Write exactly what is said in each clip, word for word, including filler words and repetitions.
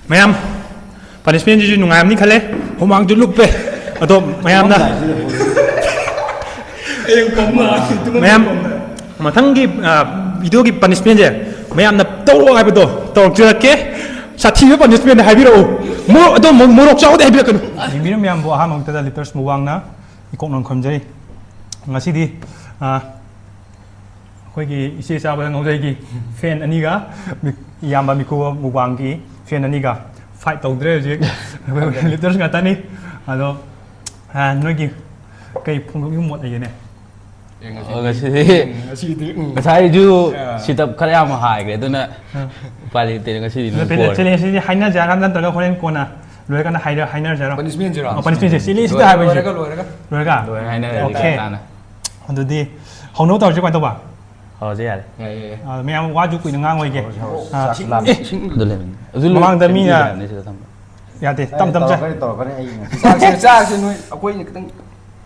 ꯃꯌꯥꯝ, ꯄꯅꯤꯁꯃꯦꯟꯁꯤꯁꯨ ꯅꯨꯡꯉꯥꯏꯔꯝꯅꯤ ꯈꯜꯂꯦ꯫ ꯍꯨꯃꯥꯡꯁꯨ ꯂꯨꯞꯄꯦ꯫ ꯑꯗꯣ ꯃꯌꯥꯝꯅ, ꯃꯌꯥꯝ, ꯃꯊꯪꯒꯤ ꯚꯤꯗꯤꯑꯣꯒꯤ ꯄꯅꯤꯁꯃꯦꯟꯁꯦ ꯃꯌꯥꯝꯅ ꯇꯧꯔꯛꯑꯣ ꯍꯥꯏꯕꯗꯣ ꯇꯧꯔꯛꯆꯔꯛꯀꯦ꯫ ꯁꯥꯊꯤꯕ ꯄꯅꯤꯁꯃꯦꯟ ꯍꯥꯏꯕꯤꯔꯛꯎ꯫ ꯃꯣꯔꯣꯛ, ꯑꯗꯣ ꯃꯣꯔꯣꯛ ꯆꯥꯎꯗꯦ ꯍꯥꯏꯕꯤꯔꯛꯀꯅꯨ꯫ ꯌꯦꯡꯕꯤꯔꯤꯕ ꯃꯌꯥꯝꯕꯨ ꯑꯍꯥꯟꯕ ꯃꯛꯇꯗ ꯂꯤꯇꯔꯁ ꯃꯨꯛꯕꯥꯡꯅ ꯏꯀꯣꯛ ꯅꯣꯟ ꯈꯝꯖꯩ꯫ ꯉꯁꯤꯗꯤ, ꯑ, ꯑꯩꯈꯣꯏꯒꯤ ꯏꯆꯦ ꯆꯥꯕꯗ ꯉꯥꯎꯖꯩꯒꯤ ꯐꯦꯟ ꯑꯅꯤꯒ, ꯃꯤ-, ꯏꯌꯥꯝꯕ ꯃꯤꯀꯨꯕ ꯃꯨꯛꯕꯥꯡꯒꯤ ꯐꯦꯟ ꯑꯅꯤꯒ ꯐꯥꯏꯠ ꯇꯧꯗ꯭ꯔꯦ ꯍꯧꯖꯤꯛ꯫ ꯂꯤꯇꯔꯁ ꯉꯥꯛꯇꯅꯤ꯫ ꯑꯗꯣ, ꯑ, ꯅꯣꯏꯒꯤ ꯀꯩ ꯐꯣꯡꯗꯣꯛꯅꯤꯡꯕ ꯃꯣꯠ ꯂꯩꯒꯦꯅꯦ? ꯑꯦ, ꯉꯁꯤꯗꯤ, ꯑꯣ, ꯉꯁꯤꯗꯤ, ꯎꯝ, ꯉꯁꯤꯗꯤ, ꯎꯝ, ꯉꯁꯥꯏꯁꯨ ꯑ, ꯁꯤꯇꯞ ꯈꯔ ꯌꯥꯝ ꯍꯥꯏꯈ꯭ꯔꯦ, ꯑꯗꯨꯅ ꯑ, ꯎꯄꯥꯏ ꯂꯩꯇꯦ, ꯉꯁꯤꯗꯤ ꯑꯗꯨ ꯑꯗꯨꯝ ꯄꯣꯔꯦ꯫ ꯆꯦꯂꯦꯟꯖꯁꯤꯗꯤ ꯍꯥꯏꯅꯁꯦ ꯍꯥꯏꯔ ꯅꯠꯇ꯭ꯔꯒ ꯍꯣꯔꯦꯟ ꯀꯣꯟꯅ ꯂꯣꯏꯔꯀꯥꯟꯗ ꯍꯥꯏꯔ-, ꯍꯥꯏꯅꯔꯁꯦ ꯍꯥꯏꯔꯣ? ꯄꯅꯤꯁꯃꯦꯟꯁꯤꯔꯣ? ꯑꯣ, ꯄꯅꯤꯁꯃꯦꯟꯁꯦ ꯆꯦꯂꯦꯟꯖꯁꯤꯗ ꯂꯣꯏꯔ-, ꯍꯥꯏꯕ ꯑꯩꯁꯦ꯫ ꯂꯣꯏꯔꯒ, ꯂꯣꯏꯔꯒ꯫ ꯂꯣꯏꯔꯒ? ꯂꯣꯏꯔ ꯍꯥꯏꯅꯔꯁꯤ ꯑꯣꯀꯦ꯫ ꯇꯞ ꯇꯥꯅ꯫ ꯑꯗꯨꯗꯤ ꯍꯧꯅꯕ ꯇꯧꯔꯁꯤ, ꯀꯃꯥꯏꯅ ꯇꯧꯕ? ꯍꯧꯔꯁꯦ ꯌꯥꯔꯦ꯫ ꯌꯥꯏ, ꯌꯥꯏ, ꯌꯥꯏ꯫ ꯑ, ꯃꯌꯥꯝ ꯋꯥꯁꯨ ꯀꯨꯏꯅ ꯉꯥꯡꯉꯣꯏꯒꯦ꯫ ꯍꯧꯔꯁꯤ, ꯍꯧꯔꯁꯤ꯫ ꯑ, ꯆꯥꯛꯁꯨ ꯂꯥꯝꯃꯦ꯫ ꯑꯦ! ꯏꯁꯤꯡ ꯑꯗꯨ ꯂꯩꯕꯅꯤ꯫ ꯑꯗꯨ ꯂꯣꯏ-, ꯃꯃꯥꯡꯗ ꯑꯗꯨ ꯃꯤꯅ ꯌꯥꯔꯅꯤ ꯁꯤꯗ ꯊꯝꯕ꯫ ꯌꯥꯗꯦ, ꯑꯦ, ꯇꯞ ꯇꯞ ꯆꯥ꯫ ꯇꯧꯔꯛꯀꯅꯤ, ꯇꯧꯔꯛꯀꯅꯤ, ꯑꯩ ꯉꯁꯤ ꯆꯥꯛꯁꯦ, ꯆꯥꯛꯁꯦ ꯅꯣꯏ, ꯑꯩꯈꯣꯏꯅ ꯈꯤꯇꯪ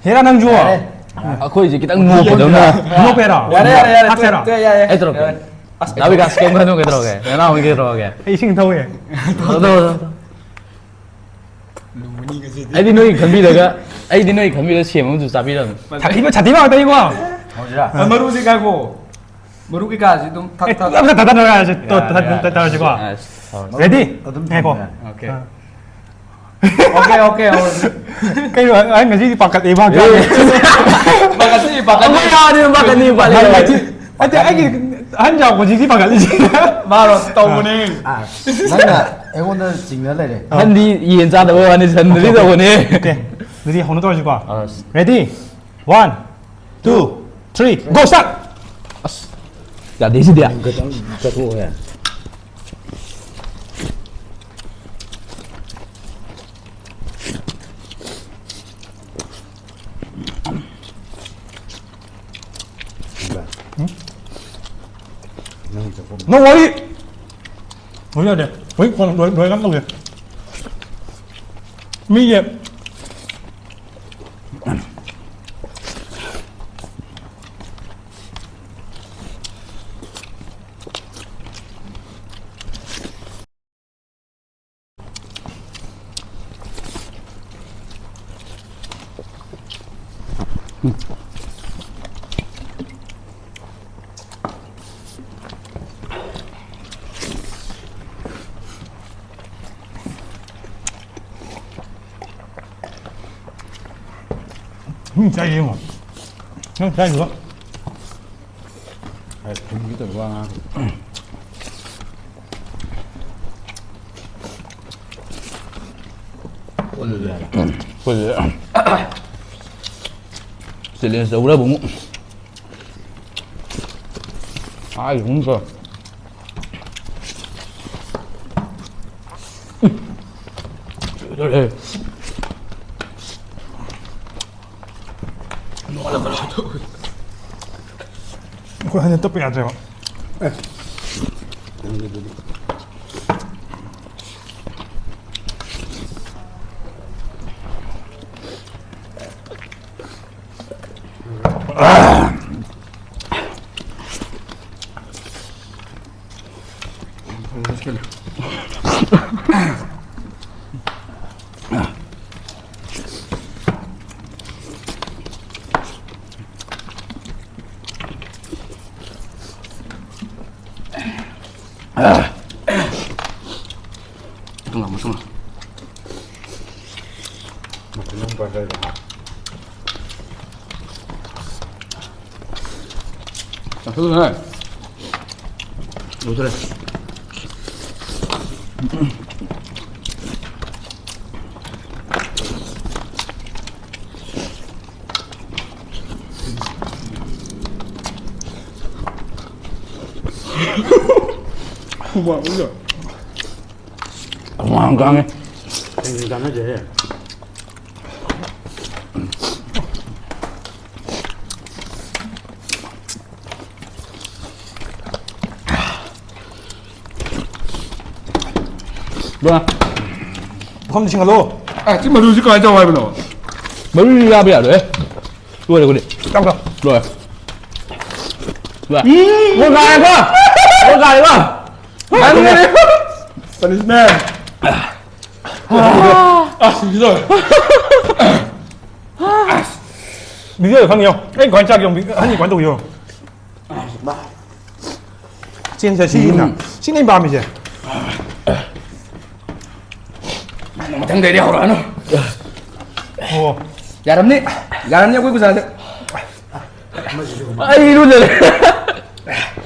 ꯍꯦꯔꯥ, ꯅꯪꯁꯨ꯫ ꯌꯥꯔꯦ꯫ ꯑꯩꯈꯣꯏꯁꯦ ꯈꯤꯇꯪ ꯅꯣꯞꯄꯗꯧꯅ꯫ ꯅꯣꯞꯄꯦꯔꯣ? ꯌꯥꯔꯦ, ꯌꯥꯔꯦ, ꯌꯥꯔꯦ, ꯊꯥꯛꯁꯦꯔꯣ? ꯇꯣꯛꯑꯦ, ꯌꯥꯔꯦ, ꯌꯥꯔꯦ, ꯌꯥꯔꯦ, ꯌꯥꯔꯦ꯫ ꯇꯣꯛꯑꯦ꯫ ꯑꯁ, ꯗꯥ ꯕꯤꯀꯥꯁ, ꯀꯩꯝ ꯈꯟꯅꯨ, ꯀꯩꯗꯧꯔꯒꯦ? ꯅꯅꯥꯎ ꯀꯩꯗꯧꯔꯒꯦ? ꯑꯩ ꯏꯁꯤꯡ ꯊꯧꯋꯦ꯫ ꯊꯧ, ꯊꯧ, ꯊꯧ, ꯊꯧ꯫ ꯂꯨꯕꯅꯤ ꯉꯁꯤꯗꯤ꯫ ꯑꯩꯗꯤ ꯅꯣꯏ ꯈꯟꯕꯤꯔꯒ, ꯑꯩꯗꯤ ꯅꯣꯏ ꯈꯟꯕꯤꯔꯒ ꯁꯦꯝ ꯑꯃꯁꯨ ꯆꯥꯕꯤꯔꯝꯃꯦ꯫ ꯁꯥꯊꯤꯕ, ꯁꯥꯊꯤꯕ ꯉꯥꯛꯇꯅꯤꯀꯣ꯫ ꯍꯧꯖꯤꯔꯥ? ꯑ, ꯃꯔꯨꯗꯤ ꯀꯥꯏꯈꯣ꯫ ꯃꯔꯨ ꯀꯩꯀꯥꯁꯤ ꯑꯗꯨꯝ ꯊꯛ, ꯑꯦ, ꯊꯛ꯫ ꯑꯝꯇ ꯊꯥꯗꯅꯔꯣ ꯌꯥꯔꯦꯁꯦ꯫ ꯇꯣ, ꯌꯥꯔꯦ, ꯊꯥ-, ꯌꯥꯔꯦ꯫ ꯊꯥꯗꯔꯁꯤꯀꯣ꯫ ꯑꯁ, ꯍꯧꯔꯁꯤ꯫ Ready? ꯑꯗꯨꯝ ꯉꯥꯏꯈꯣ꯫ ꯊꯝꯃꯣ ꯌꯥꯔꯦ꯫ ꯑꯣꯀꯦ꯫ ꯑꯥ꯫ ꯑꯣꯀꯦ, ꯑꯣꯀꯦ, ꯍꯧꯔꯁꯤ꯫ ꯀꯩꯅꯣ, ꯑꯩ ꯉꯁꯤꯗꯤ ꯄꯥꯈꯠꯂꯦ, ꯏꯕꯥ꯫ ꯑꯦ꯫ ꯄꯥꯈꯠꯇꯦ, ꯄꯥꯈꯠꯇꯦ꯫ ꯑꯃ ꯌꯥꯎꯔꯗꯤ ꯑꯗꯨꯝ ꯄꯥꯈꯠꯅꯤ, ꯎꯄꯥꯏ ꯂꯩꯇꯦ꯫ ꯅꯠꯇꯦ, ꯅꯠꯇꯦ, ꯑꯩꯒꯤ ꯑꯍꯟ ꯌꯥꯎꯕꯁꯤꯗꯤ ꯄꯥꯈꯠꯂꯤꯁꯦ꯫ ꯃꯥꯔꯣ, ꯇꯧꯕꯅꯦ꯫ ꯑꯥ, ꯅꯪꯅ ꯑꯩꯉꯣꯟꯗ ꯆꯤꯡꯅ ꯂꯩꯔꯦ꯫ ꯑꯍꯟꯗꯤ ꯌꯦꯟ ꯆꯥꯗꯕ ꯋꯥꯅꯤ, ꯁꯟꯗꯗꯤ ꯇꯧꯕꯅꯦ꯫ ꯑꯣꯀꯦ, ꯑꯗꯨꯗꯤ ꯍꯧꯅ ꯇꯧꯔꯁꯤꯀꯣ꯫ ꯑꯁ꯫ Ready? One, two, three, go, start! ꯑꯁ, ꯌꯥꯗꯦ ꯁꯤꯗꯤ꯫ ꯈꯤꯇꯪ ꯆꯠꯊꯣꯛꯑꯣꯍꯦ꯫ ꯎꯝ? ꯅꯪ ꯆꯠꯊꯣꯛ꯫ ꯅꯪ ꯋꯥꯔꯤ! ꯋꯥꯔꯤ ꯌꯥꯗꯦ꯫ ꯋꯥꯔꯤ ꯀꯣꯟꯅ ꯂꯣꯏ-, ꯂꯣꯏꯔꯀꯥꯟ ꯇꯧꯒꯦ꯫ ꯃꯤꯁꯦ ꯃꯤ ꯆꯥꯏ ꯌꯦꯡꯉꯣ꯫ ꯅꯪ ꯆꯥꯏꯗꯨꯒ꯫ ꯑꯩ ꯊꯨꯝꯒꯤ ꯇꯧꯕ ꯑꯉꯥꯡ꯫ ꯑꯩꯈꯣꯏꯗꯤ ꯆꯦꯂꯦꯟꯖ ꯇꯧꯈ꯭ꯔꯕ ꯑꯃꯨꯛ꯫ ꯍꯥꯏ ꯍꯨꯝ ꯀꯣ꯫ ꯑꯩꯈꯣꯏ ꯍꯟꯗꯛ ꯇꯞꯄ ꯌꯥꯗ꯭ꯔꯦꯕ꯫ ꯊꯨꯝ ꯂꯥꯎ, ꯊꯨꯝ ꯂꯥꯎ꯫ ꯆꯥꯊꯣꯛꯑꯣꯍꯦ꯫ ꯂꯣꯏꯗꯣꯔꯦ꯫ ꯍꯨꯃꯥꯡ ꯀꯥꯡꯉꯦ꯫ ꯀꯩꯒꯤꯅꯣ ꯆꯥꯟꯅꯗꯦꯍꯦ꯫ ꯕꯥ꯫ ꯄꯨꯈꯝꯗ ꯁꯤꯡꯍꯜꯂꯣ꯫ ꯑꯦ, ꯁꯤ ꯃꯔꯨꯁꯤ ꯀꯃꯥꯏꯅ ꯇꯧ ꯍꯥꯏꯕꯅꯣ? ꯃꯔꯨꯗꯤ ꯆꯥꯕ ꯌꯥꯔꯣꯏꯍꯦ꯫ ꯂꯣꯏꯔꯦ ꯑꯩꯈꯣꯏꯗꯤ꯫ ꯆꯥꯎ, ꯆꯥꯎ꯫ ꯂꯣꯏꯔꯦ꯫ ꯕꯥ꯫ ꯎꯝ꯫ ꯃꯣꯏ ꯀꯥꯔꯦꯀꯣ? ꯃꯣꯏ ꯀꯥꯔꯦꯀꯣ? ꯀꯥꯔꯦ꯫ Punishment꯫ ꯑꯁ, ꯁꯤꯗ꯫ ꯑꯁ꯫ ꯚꯤꯗꯤꯑꯣꯗ ꯈꯪꯉꯤ ꯌꯦꯡꯉꯣ꯫ ꯑꯩ ꯀꯃꯥꯏꯅ ꯆꯥꯒꯦ ꯌꯦꯡꯉꯣ꯫ ꯑꯍꯟꯒꯤ ꯀꯃꯥꯏꯅ ꯇꯧꯒꯦ ꯌꯦꯡꯉꯣ꯫ ꯆꯦꯡꯁꯦ ꯁꯤꯅ꯫ ꯎꯝ꯫ ꯁꯤꯅ ꯑꯩꯅ ꯄꯥꯝꯃꯤꯁꯦ꯫ ꯃꯊꯪꯗꯩꯗꯤ ꯍꯧꯔꯛꯑꯅꯨ꯫ ꯑꯣ꯫ ꯌꯥꯔꯝꯅꯤ꯫ ꯌꯥꯔꯝꯅꯤ ꯑꯩꯈꯣꯏ ꯄꯨꯖꯥꯗ꯫ ꯑꯩ ꯏꯔꯨꯖꯔꯦ꯫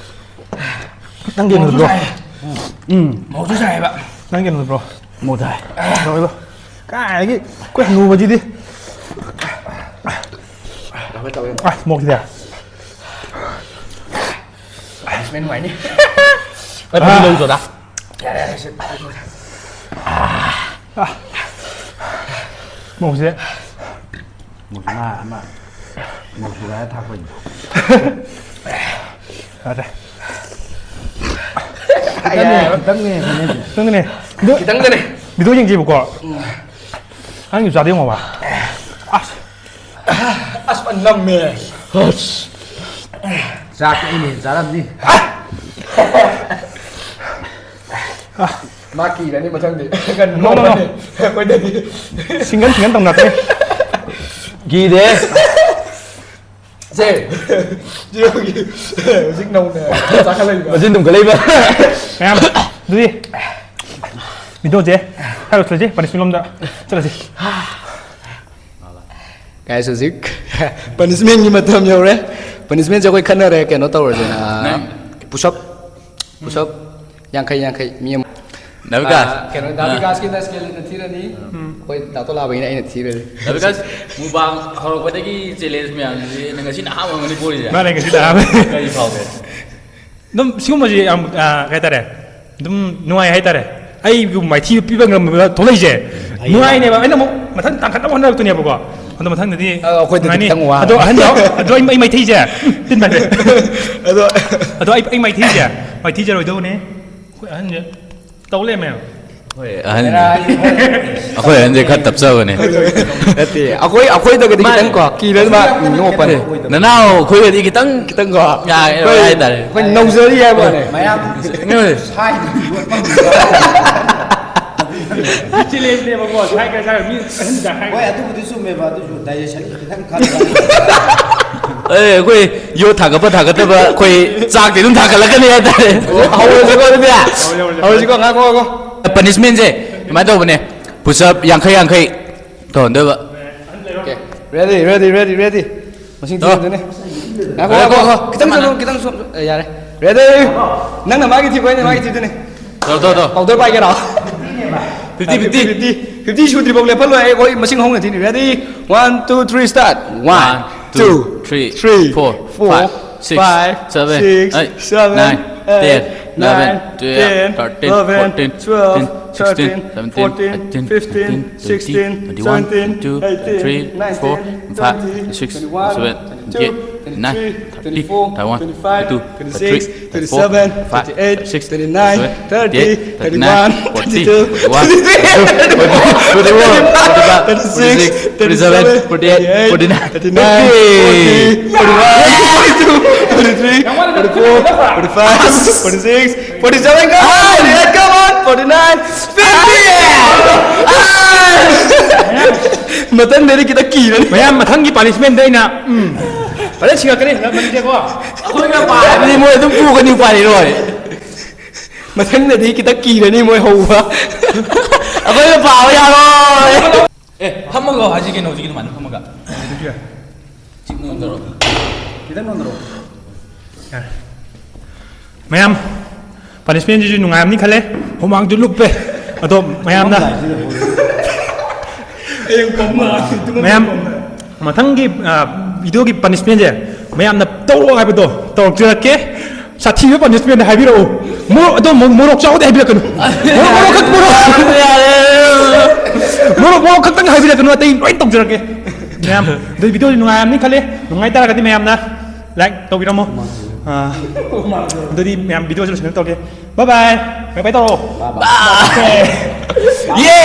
ꯅꯪ ꯀꯩꯅꯣ ꯃꯣꯔꯣꯛꯁꯨ ꯅꯠꯇ꯭ꯔꯣ? ꯁꯥꯏ꯫ ꯎꯝ꯫ ꯃꯣꯔꯣꯛꯁꯨ ꯁꯥꯏ ꯍꯥꯏꯕ꯫ ꯅꯪ ꯀꯩꯅꯣ ꯅꯠꯇ꯭ꯔꯣ? ꯃꯣꯔꯣꯛ ꯁꯥꯏ꯫ ꯂꯣꯏꯔꯣ꯫ ꯀꯥꯏꯗꯒꯤ ꯑꯩꯈꯣꯏ ꯍꯅꯨꯕꯁꯤꯗꯤ꯫ ꯇꯧꯋꯦ, ꯇꯧꯋꯦ꯫ ꯑꯁ, ꯃꯣꯔꯣꯛꯁꯤꯗꯤ꯫ ꯏꯁꯃꯦꯟ ꯅꯨꯡꯉꯥꯏꯅꯤ꯫ ꯑꯩ ꯐꯗꯤ ꯂꯧꯖꯔꯥ? ꯌꯥꯔꯦ, ꯌꯥꯔꯦ, ꯁꯤ꯫ ꯃꯣꯔꯣꯛꯁꯦ꯫ ꯃꯣꯔꯣꯛꯁꯨ ꯉꯥ ꯑꯃ, ꯃꯣꯔꯣꯛꯁꯨ ꯉꯥ ꯊꯥꯛꯄꯩꯅꯤ꯫ ꯌꯥꯗ꯭ꯔꯦ꯫ ꯈꯤꯇꯪꯅꯦ, ꯈꯤꯇꯪꯅꯦ, ꯈꯤꯇꯪꯅꯦ꯫ ꯈꯤꯇꯪꯗꯅꯦ꯫ ꯚꯤꯗꯤꯑꯣ, ꯈꯤꯇꯪꯗꯅꯦ꯫ ꯚꯤꯗꯤꯑꯣ ꯌꯦꯡꯁꯦꯕꯀꯣ꯫ ꯎꯝ꯫ ꯅꯪꯒꯤ ꯆꯥꯗ ꯌꯦꯡꯉꯣꯕ꯫ ꯑꯁ꯫ ꯑꯁ, ꯐꯖꯅ ꯅꯝꯃꯦ꯫ ꯑꯁ꯫ ꯆꯥꯛꯇꯤ ꯑꯩꯅ ꯍꯦꯟꯅ ꯆꯥꯔꯝꯅꯤ꯫ ꯃꯥ ꯀꯤꯔꯅꯤ ꯃꯊꯪꯗꯤ꯫ No, no, no꯫ ꯑꯩꯈꯣꯏꯗꯗꯤ꯫ ꯁꯤꯡꯒꯟ, ꯁꯤꯡꯒꯟ ꯇꯧꯅꯔꯛꯀꯅꯤ꯫ ꯀꯤꯗꯦ꯫ ꯁꯦ, ꯁꯤ ꯍꯧꯖꯤꯛ, ꯍꯧꯖꯤꯛ ꯅꯧꯅ ꯆꯥꯈꯠꯂꯛꯏꯕ꯫ ꯃꯆꯤꯟ ꯇꯨꯝꯈꯠꯂꯛꯏꯕ꯫ ꯃꯌꯥꯝ, ꯑꯗꯨꯗꯤ ꯚꯤꯗꯤꯑꯣꯁꯦ ꯈꯔ ꯂꯣꯏꯁꯤꯜꯂꯁꯤ, ꯄꯅꯤꯁꯃꯦꯟ ꯂꯣꯝꯗ ꯆꯠꯂꯁꯤ꯫ Guys, ꯍꯧꯖꯤꯛ ꯄꯅꯤꯁꯃꯦꯟꯒꯤ ꯃꯇꯝ ꯌꯧꯔꯦ꯫ ꯄꯅꯤꯁꯃꯦꯟꯁꯦ ꯑꯩꯈꯣꯏ ꯈꯟꯅꯔꯦ, ꯀꯩꯅꯣ ꯇꯧꯔꯁꯦꯅ, ꯅꯪ꯫ Push up, push up, ꯌꯥꯡꯈꯩ, ꯌꯥꯡꯈꯩ, ꯃꯤ ꯑꯃ꯫ ꯗꯥ ꯕꯤꯀꯥꯁ꯫ ꯑꯥ, ꯀꯩꯅꯣ, ꯗꯥ ꯑꯥ꯫ ꯕꯤꯀꯥꯁꯀꯤꯅ ꯁ꯭ꯀꯦꯜ ꯏꯟꯅ ꯊꯤꯔꯅꯤ꯫ ꯎꯝ꯫ ꯑꯩꯈꯣꯏ ꯗꯥ ꯇꯣꯂꯥꯕꯒꯤꯅ ꯑꯩꯅ ꯊꯤꯔꯅꯤ꯫ ꯗꯥ ꯕꯤꯀꯥꯁ, ꯃꯨꯛꯕꯥꯡ ꯍꯧꯔꯛꯄꯗꯒꯤ ꯆꯦꯂꯦꯟꯖ ꯃꯌꯥꯝꯁꯤ ꯅꯪ ꯉꯁꯤꯅ ꯑꯍꯥꯟꯕ ꯑꯣꯏꯔꯝꯒꯅꯤ ꯄꯣꯔꯤꯁꯦ? ꯃꯥꯅꯦ, ꯉꯁꯤꯅ ꯑꯍꯥꯟꯕ꯫ ꯀꯔꯤ ꯐꯥꯎꯒꯦ? ꯑꯗꯨꯝ ꯁꯤꯒꯨꯝꯕꯁꯤ ꯌꯥꯝ, ꯑꯥ, ꯀꯩ ꯍꯥꯏꯇꯥꯔꯦ, ꯑꯗꯨꯝ ꯅꯨꯡꯉꯥꯏ ꯍꯥꯏꯇꯥꯔꯦ꯫ ꯑꯩꯕꯨ ꯃꯥꯏꯊꯤꯕ ꯄꯤꯕ ꯉꯝꯕ ꯊꯣꯛꯂꯛꯏꯁꯦ ꯍꯩꯌꯦ꯫ ꯅꯨꯡꯉꯥꯏꯅꯦꯕ꯫ ꯑꯩꯅ ꯑꯃꯨꯛ ꯃꯊꯪ ꯇꯥꯡꯈꯠꯅꯕ ꯍꯣꯠꯅꯔꯛꯇꯣꯏꯅꯦꯕꯀꯣ꯫ ꯑꯗꯣ ꯃꯊꯪꯗꯗꯤ ꯑ, ꯑꯩꯈꯣꯏꯗꯗꯤ ꯅꯨꯡꯉꯥꯏꯅꯤ꯫ ꯈꯤꯇꯪ ꯋꯥ꯫ ꯑꯗꯣ ꯑꯍꯟꯗꯣ, ꯑꯗꯣ ꯑꯩ, ꯑꯩ ꯃꯥꯏꯊꯤꯁꯦ꯫ ꯇꯤꯟ ꯃꯥꯏꯊꯤ꯫ ꯑꯗꯣ ꯑꯗꯣ ꯑꯩ, ꯑꯩ ꯃꯥꯏꯊꯤꯁꯦ꯫ ꯃꯥꯏꯊꯤꯖꯔꯣꯏꯗꯧꯕꯅꯦ꯫ ꯑꯩꯈꯣꯏ ꯑꯍꯟꯁꯦ ꯇꯧ ꯂꯩꯔꯝꯃꯦꯕ꯫ ꯍꯣꯏ, ꯑꯍꯟ꯫ ꯑꯩꯈꯣꯏ ꯑꯍꯟꯁꯦ ꯈꯔ ꯇꯞꯆꯕꯅꯦ꯫ ꯅꯠꯇꯦ, ꯑꯩꯈꯣꯏ, ꯑꯩꯈꯣꯏꯗꯒꯗꯤ ꯃꯥꯅꯦ꯫ ꯈꯤꯇꯪ ꯀꯣ, ꯀꯤꯔ ꯃꯥ ꯅꯣꯛꯄꯅꯦ꯫ ꯅꯅꯥꯎ ꯑꯩꯈꯣꯏꯒꯗꯤ ꯈꯤꯇꯪ ꯈꯤꯇꯪ ꯀꯣ꯫ ꯌꯥ, ꯑꯩꯈꯣꯏ, ꯍꯥꯏꯇꯥꯔꯦ꯫ ꯑꯩꯈꯣꯏ ꯅꯧꯖꯔꯤ ꯍꯥꯏꯕ ꯋꯥꯅꯦ꯫ ꯃꯌꯥꯝ ꯍꯣꯏ꯫ ꯁꯥꯏꯗ ꯌꯣꯠꯄ ꯉꯝꯗꯕ꯫ ꯆꯦꯂꯦꯟꯖꯅꯦꯕꯀꯣ, ꯁꯥꯏ ꯈꯔ ꯆꯥꯔ ꯃꯤ ꯑꯍꯨꯝꯗ ꯍꯥꯏ꯫ ꯍꯣꯏ, ꯑꯗꯨꯕꯨꯗꯤ ꯆꯨꯝꯃꯦꯕ, ꯑꯗꯨꯁꯨ ꯗꯥꯏꯖꯦꯁꯟ ꯈꯤꯇꯪ ꯈꯜꯂꯒ ꯑꯦ, ꯑꯩꯈꯣꯏ ꯌꯣꯠ ꯊꯥꯡꯒꯠꯄ ꯊꯥꯡꯒꯠꯇꯕ ꯑꯩꯈꯣꯏ ꯆꯥꯛꯇꯤ ꯑꯗꯨꯝ ꯊꯥꯡꯒꯠꯂꯛꯀꯅꯤ ꯍꯥꯏꯇꯥꯔꯦ꯫ ꯍꯧꯔꯁꯤꯀꯣ ꯑꯗꯨꯗꯤ꯫ ꯍꯧꯔꯁꯤꯀꯣ, ꯉꯥꯏꯈꯣ ꯉꯥꯏꯈꯣ꯫ ꯄꯅꯤꯁꯃꯦꯟꯁꯦ ꯁꯨꯃꯥꯏꯅ ꯇꯧꯕꯅꯦ, ꯄꯨꯁꯑꯞ ꯌꯥꯡꯈꯩ ꯌꯥꯡꯈꯩ ꯇꯧꯍꯟꯗꯣꯏꯕ꯫ Ready, ready, ready, ready. ꯃꯁꯤꯡ ꯊꯤꯗꯨꯅꯦ꯫ ꯉꯥꯏꯈꯣ ꯉꯥꯏꯈꯣ ꯉꯥꯏꯈꯣ꯫ ꯈꯤꯇꯪ ꯆꯠꯂꯣ, ꯈꯤꯇꯪ ꯆꯠꯂꯣ꯫ ꯑꯦ, ꯌꯥꯔꯦ꯫ Ready. ꯅꯪꯅ ꯃꯥꯒꯤ ꯊꯤꯈꯣ, ꯑꯩꯅ ꯃꯥꯒꯤ ꯊꯤꯗꯨꯅꯦ꯫ ꯇꯧ ꯇꯧ ꯇꯧ꯫ Powder ꯄꯥꯏꯒꯦꯔꯣ? Fifty fifty. Fifty, fifty ꯁꯨꯗ꯭ꯔꯤꯐꯥꯎ ꯂꯦꯞꯍꯜꯂꯣꯏ꯫ ꯑꯩ, ꯑꯩꯈꯣꯏ ꯃꯁꯤꯡ ꯍꯧꯅ ꯊꯤꯅꯤ꯫ Ready? One, two, three, start. One, two, three, four, five, six, seven, eight, nine, ten, eleven, twelve, thirteen, fourteen, fifteen, sixteen, seventeen, eighteen, nineteen, twenty, twenty-one, twenty-two, twenty-three, twenty-four, twenty-five, twenty-six, twenty-seven, twenty-eight, twenty-nine, thirty, thirty-one, thirty-two, thirty-three, thirty-four, thirty-five, thirty-six, thirty-seven, thirty-eight, thirty-nine, thirty, thirty-one, thirty-two, thirty-three, thirty-four, thirty-five, thirty-six, thirty-seven, forty-eight, forty-nine, forty, forty-one, forty-two, forty-three, forty-four, forty-five, forty-six, forty-seven, come on, forty-eight, come on, forty-nine, fifty! ꯃꯊꯪꯗꯗꯤ ꯈꯤꯇꯪ ꯀꯤꯔꯅꯤ꯫ ꯃꯌꯥꯝ, ꯃꯊꯪꯒꯤ ꯄꯥꯅꯤꯁꯃꯦꯟꯗ ꯑꯩꯅ ꯎꯝ ꯐꯖꯅ ꯁꯤꯡꯉꯛꯀꯅꯤ꯫ ꯂꯝ ꯃꯅꯤꯡꯗꯀꯣ꯫ ꯍꯥꯏꯕꯗꯤ ꯃꯣꯏ ꯑꯗꯨꯝ ꯄꯨꯒꯅꯤ, ꯎꯄꯥꯏ ꯂꯩꯔꯣꯏ꯫ ꯃꯊꯪꯗꯗꯤ ꯈꯤꯇꯪ ꯀꯤꯔꯅꯤ ꯃꯣꯏ ꯍꯧꯕ꯫ ꯑꯩꯈꯣꯏꯅ ꯄꯥꯕ ꯌꯥꯔꯣꯏ꯫ ꯑꯦ, ꯐꯝꯃꯒ ꯍꯧꯖꯤꯛ ꯀꯩꯅꯣ, ꯍꯧꯖꯤꯛꯀꯤ ꯑꯗꯨꯃꯥꯏꯅ ꯐꯝꯃꯒ꯫ ꯆꯤꯛ ꯅꯣꯟꯊꯔꯣ꯫ ꯈꯤꯇꯪ ꯅꯣꯟꯊꯔꯛꯑꯣ꯫ ꯃꯌꯥꯝ, ꯄꯅꯤꯁꯃꯦꯟꯁꯤꯁꯨ ꯅꯨꯡꯉꯥꯏꯔꯝꯅꯤ ꯈꯜꯂꯦ꯫ ꯍꯨꯃꯥꯡꯁꯨ ꯂꯨꯞꯄꯦ꯫ ꯑꯗꯣ ꯃꯌꯥꯝꯅ, ꯃꯌꯥꯝ, ꯃꯊꯪꯒꯤ ꯚꯤꯗꯤꯑꯣꯒꯤ ꯄꯅꯤꯁꯃꯦꯟꯁꯦ ꯃꯌꯥꯝꯅ ꯇꯧꯔꯛꯑꯣ ꯍꯥꯏꯕꯗꯣ ꯇꯧꯔꯛꯆꯔꯛꯀꯦ꯫ ꯁꯥꯊꯤꯕ ꯄꯅꯤꯁꯃꯦꯟ ꯍꯥꯏꯕꯤꯔꯛꯎ꯫ ꯃꯣꯔꯣꯛ, ꯑꯗꯣ ꯃꯣ- ꯃꯣꯔꯣꯛ ꯆꯥꯎꯗꯦ ꯍꯥꯏꯕꯤꯔꯛꯀꯅꯨ꯫ ꯃꯣꯔꯣꯛ, ꯃꯣꯔꯣꯛ ꯈꯛ, ꯃꯣꯔꯣꯛ, ꯃꯣꯔꯣꯛ, ꯃꯣꯔꯣꯛ ꯈꯛꯇꯪ ꯍꯥꯏꯕꯤꯔꯛꯀꯅꯨ, ꯑꯇꯩ ꯂꯣꯏ ꯇꯧꯖꯔꯛꯀꯦ꯫ ꯃꯌꯥꯝ, ꯑꯗꯨ ꯚꯤꯗꯤꯑꯣꯁꯤ ꯅꯨꯡꯉꯥꯏꯔꯝꯅꯤ ꯈꯜꯂꯦ꯫ ꯅꯨꯡꯉꯥꯏ ꯇꯥꯔꯒꯗꯤ ꯃꯌꯥꯝꯅ ꯂꯥꯏꯛ ꯇꯧꯕꯤꯔꯝꯃꯣ꯫ ꯑꯥ, ꯑꯗꯨꯗꯤ ꯃꯌꯥꯝ ꯚꯤꯗꯤꯑꯣꯁꯤ ꯂꯣꯏꯁꯤꯟꯅꯕ ꯇꯧꯔꯒꯦ꯫ ꯕꯥꯏ ꯕꯥꯏ꯫ ꯕꯥꯏ ꯕꯥꯏ ꯇꯧꯔꯣ꯫ ꯌꯦ!